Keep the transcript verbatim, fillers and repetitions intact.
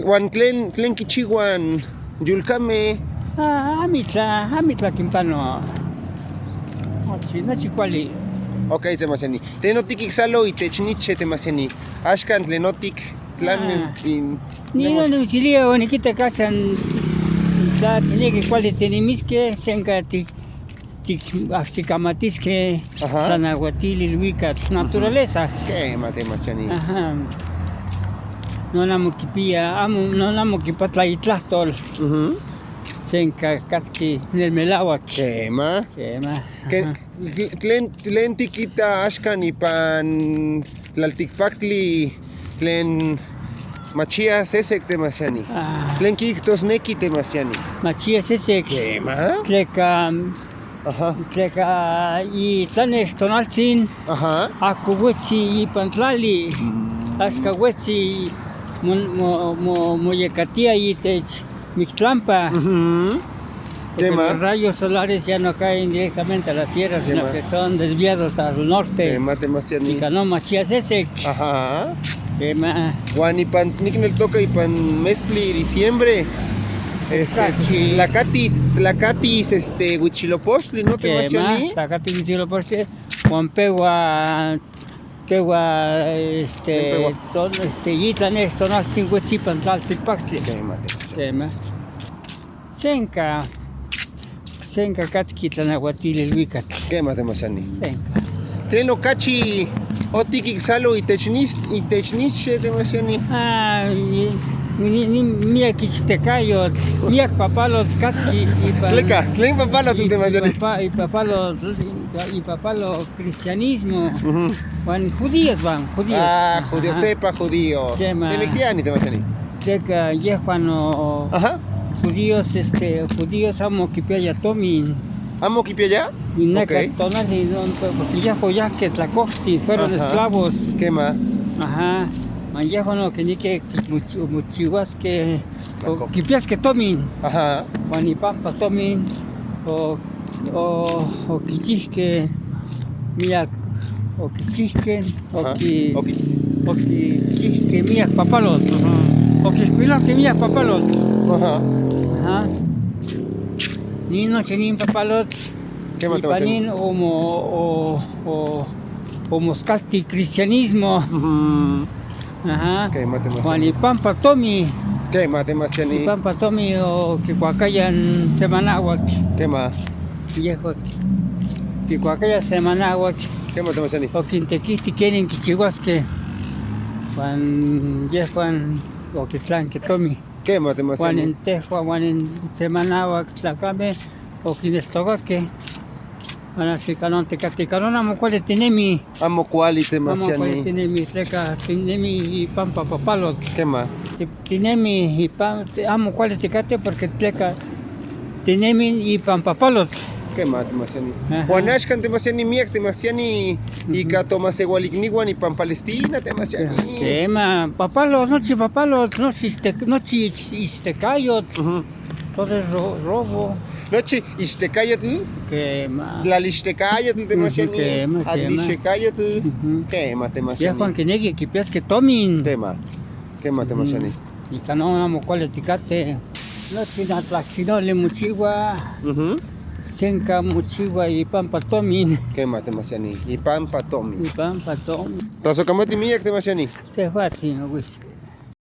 Uan tlen, tlen kichiuaj yolkamej? Ah, amitlaj, amitlaj kinpanoa. Nochi, nochi kuali. Ok, Temasiani. Tlen otikiksalo itech niche, Temasiani. Axkan tlen otik, tlan... Ah. In-, nion nemos- nimitsilia onikitak axan tla tiknekij kuali tinemiskej, senka tik-, tik-, ajsikamatiskej... Ajá. Tlanauatili iluikak naturaleza. Kema, Temasiani. Ajá. Non amo kipia, amo, non amo kipatla itlajtol. Ujú. Senka kajki nel melauak. Kema. Kema. Ke-, ajá. Tlen, tlen tikita axkan ipan tlaltikpaktli tlen machia sesek, Temasiani? Ah. Tlen kijtosneki, Temasiani? Machia sesek. Kema. Tleka, ajá, tleka itlanextonaltsin... Ajá. Ako uetsi ipan tlali. Mm. Axka uetsi mo-, mo-, mo-, moyekatia itech miktlampa. Ujú. Porque... Kema. Los rayos solares ya no caen directamente a la tierra, sino... Kema. Que son desviados al norte. Kema, Temasiani. Ika non machia sesek. Ajá. Kema. Uan ipan, nikneltoka ipan mestli diciembre, este, kachi, tlakatis, tlakatis, este, huitzilopochtli, ¿no, Temasiani? Kema, tlakatis huitzilopochtli. Uan peua, peua, este, tlen peua? Ton-, este, itlanextonaltsin uetsi ipan tlaltikpaktli. Kema, Temasiani. Kema. Senka, senka kajki tlanauatili iluikak. Kema, Temasiani. Senka. Tlen okachi otikiksalo itech nis-, itech niche, Temasiani? Ah, ni-, ni-, ni-, miak ichtekayotl, miak papalotl kajki ipan... Tleka, tlen papalotl, Temasiani? Ipa-, ipapalotl, ipapalotl cristianismo. Ujú. Uan judíos van, judíos. Ah, judío, ajá, sepa judío. Kema. Temiktiani, Temasiani. Tleka yejuan o-, ajá, judíos, este, judíos amo kipiaya tomin. ¿Amo kipiaya? Neka... Ok. Tonali, no, porque yejua oyajkej tlakojti, fueron... Ajá. Esclavos. Kema. Ajá. Uan yejuan okinekej kimochi-, mochiuaskej, o... Tlakojti. Kipiaskej tomin. Ajá. Uan ipampa tomin o-, o-, okichijkej miak, okichijkej, ajá, oki-, oki- okichijkej miak papalotl. Ajá. Okijkuilojkej miak papalotl. Ajá. Ajá. Nin nochi nin papalotl... Kema, ipan Temasiani. Nin omo-, o-, o-, omoskalti cristianismo. Ujú. Ajá. Kema, Temasiani. Uan ipampa tomin. Kema, Temasiani. Ipampa tomin okikuakaya n semanauak. Kema. Yejua kikuakaya semanauak. Kema, Temasiani. Okintekijti kenin kichiuaskej. Uan yejuan okitlankej tomin. Kema, Temasiani. Uan intejua uan in semanauak tlakamej okineltokakej. Uan axan ika non tikatej, ika non amo kuali tinemij. Amo kuali, Temasiani. Amo kuali tinemij, tleka tinemij ipampa papalotl. Kema. Ti-, tinemij ipan, ti-, amo kuali tikatej porque tleka tinemij ipan papalotl. Kema, Temasiani. Ajá. Uan axkan, Temasiani, miak, Temasiani, ujú, ika tomaseualikniuan ipan Palestina, Temasiani. Kema, papalotl, nochi papalotl, nochi ixtek-, nochi ich-, ixtekayotl. Ujú. Todo es ro-, robo. Nochi ixtekayotl. Kema. Tlalixtekayotl, Temasiani. Ujú, kema, kema. Atlixtekayotl. Ujú. Kema, Temasiani. Yejuan kinekij kipiaskej tomin. Kema. Kema, Temasiani. Ujú. Ika non amo kuali tikatej. Nochi natlaksinoli mochiua. Ujú. Senka mochiua ipampa tomin. Kema, Temasiani. Ipampa tomin. Ipampa tomin. Tlasojkamati miak, Temasiani. Tejuatsin, owil.